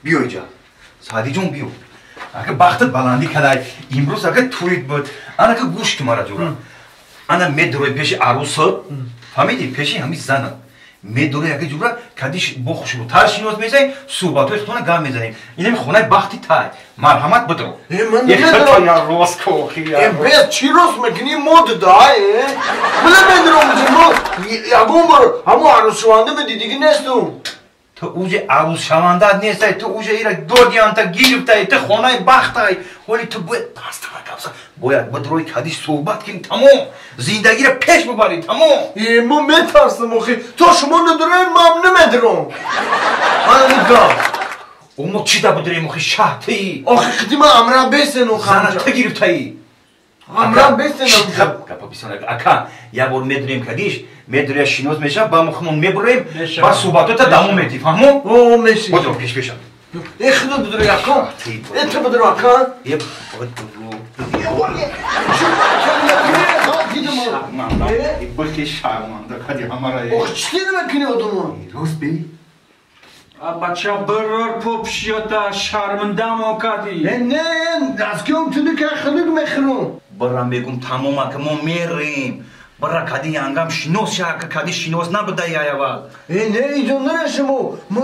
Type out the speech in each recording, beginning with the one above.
Биё иҷа. Саъдиҷон биё. Ака бахтат баландӣ кадай. Имрӯз ака туит буд. Анака гӯш ки мара ҷура. Ана медурой пеши арӯсат. Фаҳмидӣ? Пеши ҳамин занат. Медурой ака ҷура кадиш бо хушрӯтар шинос мезанем, суҳбатҳои худтона гап мезанем. Инами хонаи бахти тай. Марҳамат бидро. Ман намедурам. Рост кохи. Бес чӣ рост мекунӣ? Мо дидай. Била медурам мо ягон бор ҳамон арӯсшаванда медидигӣ нестум. Ту уже арӯсшаванда нестай, ту уже ира додианта гирифтай, ту хонаи бахтай. Ҳоли ту бояд пастара гапса, бояд бидрои кадиш суҳбат кунӣ, тамом. Зиндагиро пеш бибарӣ, тамом. Мо метарсам охи. То шумо надурем, ман намедурам. Ман гап. Мо чӣ да бидурем охи шаҳтӣ? Охи хиди ман амра бесен охи. Зана ту гирифтаӣ. Амра бесен. Гапа бисёр ака, як бор медурем кадиш, медуря шинос мешавам, ба мухмон мебурем, ба суҳбатота давом медиҳӣ, фаҳмо? О, меши. Бодро пеш пешам. Э, худо бидур ака. Э, ту бидур ака. Е, бодро. Шарманда. Бихи шарманда, кади ҳамара. Ох, чӣ намекунӣ одамон? Рост би? Бача бирор попшиёта шармандамо кадӣ. Э, не, аз киём туди ка худук мехӯрам. Бира мегум тамом ака, мо мерем. Бира кади янгам шинос шака, кади шинос набуда яявал. Э, не, иҷо наре шумо. Мо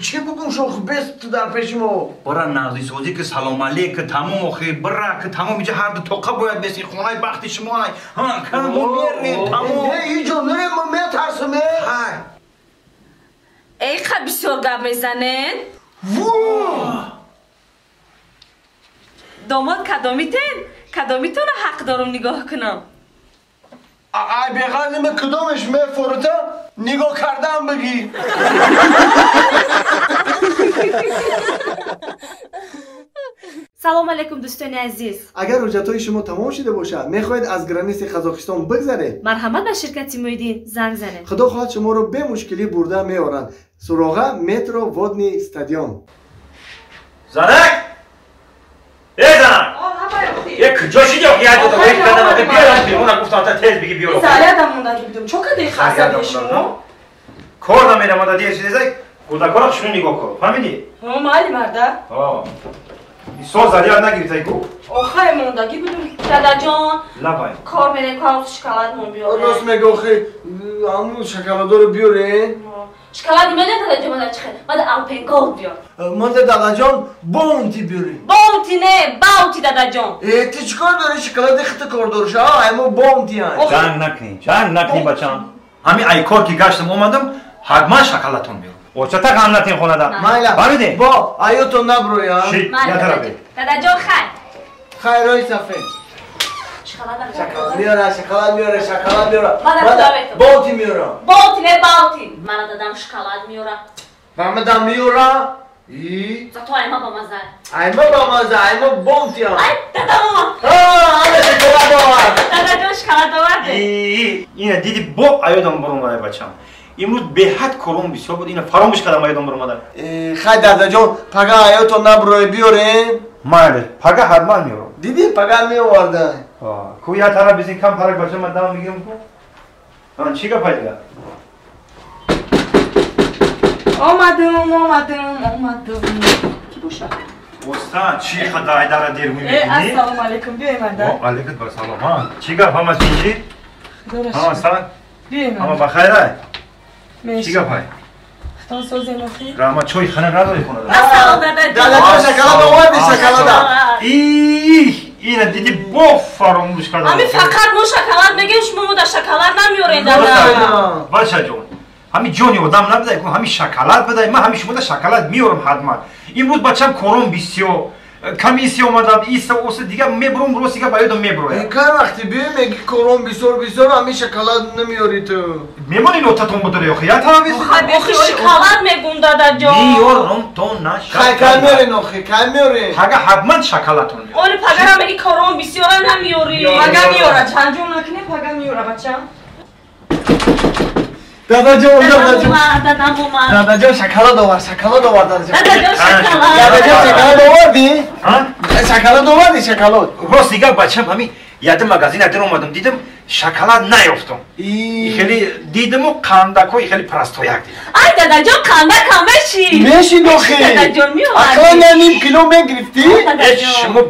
чӣ бугум шох бес дар пеши мо. Бира нағзисозӣ ки салом алейк тамом охи, бира ки тамом иҷа ҳар ду тоқа бояд беси хонаи бахти шумо ай. Ҳа, ка мо мерем тамом. Не, иҷо наре, мо метарсам. Ҳай. Эй, ха бисёр гап мезанен? Во! Домод кадомитен? Кадомитонро ҳақ дорум нигоҳ кунам? Ай беғарзи ме кудомеш мефорута нигоҳ кардан бигӣ. Салом алейкум дӯстони азиз. Агар ҳуҷҷатҳои шумо тамом шуда бошад, мехоҳед аз граниси Қазоқистон бигзаред? Марҳамат ба ширкати Муиддин занг занед. Худо хоҳад шуморо бемушкилӣ бурда меоранд. Суроға метро Водный стадион. Занак! Э, занак! Е, куҷо шиди охи? Як додам, як кадам, охи биёрам, бимона гуфтам, та тез биги биёр. Зарядам мондаги будум. Чо кадаи хасаби шумо? Кор намерам, ада дер шидезай, кӯдакора шуну нигоҳ кун. Фаҳмидӣ? Ҳо, майли марда. Ҳо. Исо заряд нагирифтай ку? Охай мондаги будум. Дадаҷон. Лабай. Кор мерем, кор шоколадмон биёрем. Рост мега охи, ҳамун шоколадоро биёрем. Шоколад меда дадаҷон, мада чӣ хел? Мада Алпен Голд биёр. Мада дадаҷон Баунти биёрем. Баунти не, Баунти дадаҷон. Э, ту чӣ кор дорӣ? Шоколади хита кор дорӣ, ша? Ай мо Баунти ай. Ҷанг накунӣ, ҷанг накунӣ бачам. Ҳамин ай кор ки гаштам омадам, ҳатман шоколадтон биёрам. Очата ғам натин хонада. Майла. Фаҳмидӣ? Бо, аётон наброя. Ши, я тарафе. Дадаҷон хай. Хай, рои сафед. Шоколад миёра, шоколад миёра, шоколад миёра. Мада Баунти миёра. Баунти не, Баунти. Мана дадам шоколад миёра. Мана миёра. И зато айма ба маза. Айма ба маза, айма Баунти. Ай, дадам омад. А, ана шоколад овард. Дадаҷон шоколад овард. И, ина диди бо аёдам баромада бачам. Имрӯз беҳад кором бисёр буд, ина фаромӯш кардам аёдам баромада. Хай дадаҷон, пага аётон наброи биёрем. Майли, пага ҳатман меорам. Дидӣ, пага меовардан. Ку я тара бизин кам парак бачам, ман дам мегирам ку. Чӣ гап дига? Омадам, омадам, омадам. Ки бошад? Оста, чӣ хадай дара дер мебинӣ? Ассалому алайкум, биёй мада. О, алайкум ассалом. Ҳа, чӣ гап ҳама чӣ? Ҳама салом. Биёй мада. Ҳама бахайр? Чӣ гап ҳай? Хитон созем охи? Раҳмат, чой хана надорӣ хонада? Ассалом дадаҷон. Дадаҷон шоколад оварди, шоколада. Иҳ, ина диди бо фаромӯш кардам. Ҳамин фақат мо шоколад мегем, шумо мо дар шоколад намеоред дада. Бачаҷон, ҳамин ҷони одам набудай, ҳамин шоколад бидай, ман ҳамин шумода шоколад меорам ҳатман. Имрӯз бачам кором бисёр, комиссия омадам, иса оса дига мебурам, рост дига ба ёдам мебурояд. Кай вақти биёй меги кором бисёр бисёр, ҳамин шоколад намеёри ту. Мемонӣ нотатон будора охи, я тараф бисёр. Охи шоколад мегум дадаҷон. Меёрам то на шоколад. Хай кай меорен охи, кай меорен? Пага ҳатман шоколадтон меорам. Оли пагара меги кором бисёра намеёри. Пага меёра, чанҷон накунем, пага меёра бачам. Дадаҷон, дадаҷон. Дадам омад. Дадаҷон шоколад овард, шоколад овард дадаҷон. Дадаҷон шоколад. Дадаҷон шоколад овардӣ? Ҳа? Шоколад оварди, шоколад. Рост дигар бачам, ҳамин яде магазин адар омадам, дидам шоколад наёфтам. Хеле дидаму қандакҳои хеле простояк дидам. Ай дадаҷон, қандакам меши. Меши дохи. Дадаҷон меомадӣ. Ақлан я ним кило мегирифтӣ? Шумо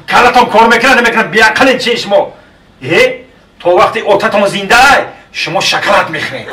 калатон кор мекунад намекунад, беақлен чи шумо? Э, то вақти отатон зиндаай, шумо шоколад мехӯред.